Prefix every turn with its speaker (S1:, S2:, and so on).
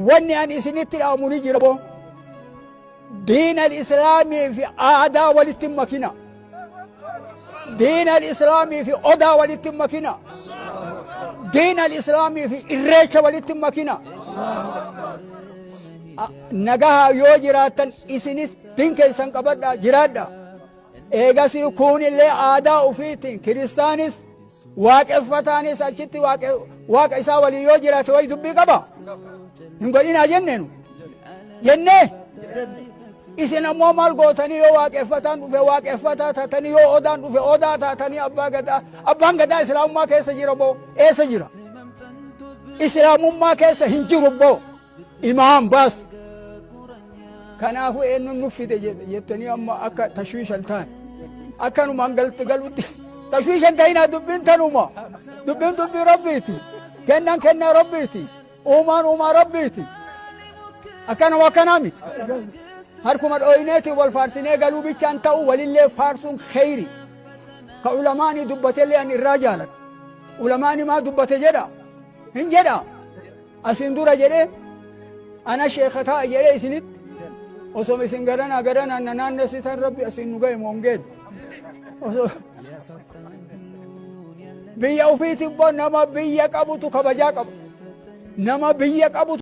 S1: Wanni ani isinitti dhaamu ni jira boo. Diin al-Islaamii fi aadaa walitti hin makina. Diin al-Islaamii fi odaa walitti hin makina. Diin al-Islaamii fi irreecha walitti hin makina. Nagaha yoo jiraattan isinis diin keessan qabadhaa jiraadha. Eegasii kuunillee aadaa ufiitiin kiristaanis waaqeffataanis achitti waaqa isaa waliin yoo jiraate wayi dubbii qaba. Hin godhinaa jenneenu. Jennee isin ammoo maal gootanii yoo waaqeffataan dhufe waaqeffataa taatanii yoo odaan dhufe odaa taatanii abbaa gadaa abbaan gadaa islaamummaa keessa jira boo eessa jira? Islaamummaa keessa hin jiru boo imaam baas. Kanaafuu eenyuun nuuf fide jettanii amma akka tashwiishan ta'an akkanumaan galti galutti tashwiishan ta'inaa dubbiin tanuma dubbiin dubbii rabbiiti kennan kennaa rabbiiti uumaan uumaa rabbiiti akkanuma akkanaa miti harkuma dhooyneeti wal faarsinee galuu bichaan ta'u walillee faarsuun kheyri ka ulamaanii dubbatellee an irraa jaaladha ulamaanii maa dubbate jedha hin jedha Asiin dura jedhee ana sheekha ta'a jedhee isinitti osoo isin garanaa garanaan na naannessitan rabbi asiin nu ga'e moo hin geenne. Osoo biyya ofiitiin boo nama biyya qabutu kabajaa qaba. Nama biyya qabutu.